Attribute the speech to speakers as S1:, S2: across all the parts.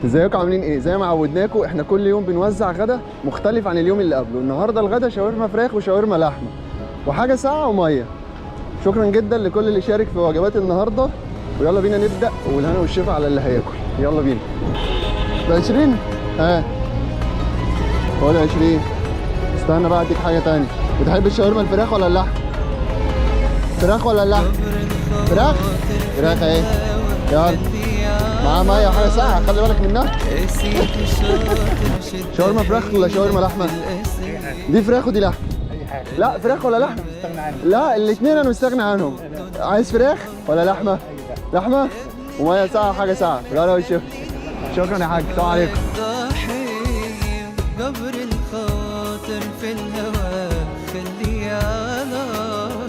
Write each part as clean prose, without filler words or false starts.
S1: ازيكم عاملين ايه؟ زي ما عودناكم احنا كل يوم بنوزع غدا مختلف عن اليوم اللي قبله. النهارده الغدا شاورما فراخ وشاورما لحمه وحاجه ساقعه ومية. شكرا جدا لكل اللي شارك في وجبات النهارده، ويلا بينا نبدا، والهنا والشفا على اللي هياكل. يلا بينا. ب 20؟ ها خد 20. استنى بقى اديك حاجة تانية. بتحب الشاورما الفراخ ولا اللحم؟ فراخ ولا اللحم؟ فراخ؟ فراخ اهي. يلا معاه مية وحاجه ساقعه، خلي بالك منها. شاورما فراخ ولا شاورما لحمه؟ دي فراخ ودي لحمه. لا فراخ ولا لحمه؟ لا الاثنين انا مستغني عنهم. عايز فراخ ولا لحمه؟ لحمه ومية ساقعه وحاجه ساقعه. لا لا وشوف. شكرا يا حاج، السلام عليكم.
S2: جبر الخاطر في الهوى خلي على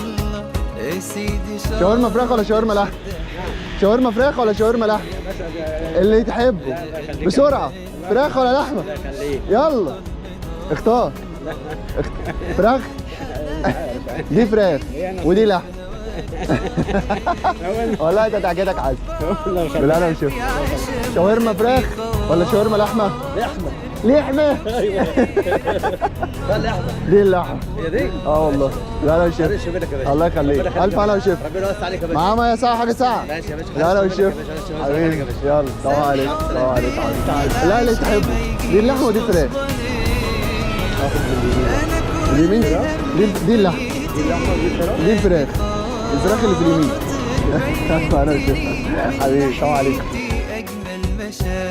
S2: الله يا سيدي.
S1: شاورما فراخ ولا شاورما لحمه؟ شاورما فراخ ولا شاورما لحمه؟ اللي تحبه بسرعة. فراخ ولا لحمه؟ يلا اختار. فراخ. دي فراخ ودي لحمه. والله انت تعجبك عادي. بالله انا بشوف. شاورما فراخ ولا شاورما لحمه؟
S3: لحمه.
S1: لحمه.
S3: ايوه لا لحمه.
S1: دي اللحمة.
S3: هي دي.
S1: اه والله. لا لا وشوف.
S3: معلش بالك يا باشا.
S1: الله يخليك.
S3: ربنا يخليك.
S1: الف هلا وشوف.
S3: ربنا يوسع عليك يا باشا.
S1: معاه مية ساعة حاجة ساعة.
S3: ماشي يا باشا.
S1: لا لا وشوف.
S3: حبيبي
S1: حبيبي يلا السلام عليكم. السلام عليكم. لا اللي تحبه. دي اللحمة ودي الفراخ. اليمين دي اللحمة. دي الفراخ. الفراخ اللي في اليمين. انا وشوف. حبيبي السلام عليكم.
S2: اجمل مشاعر.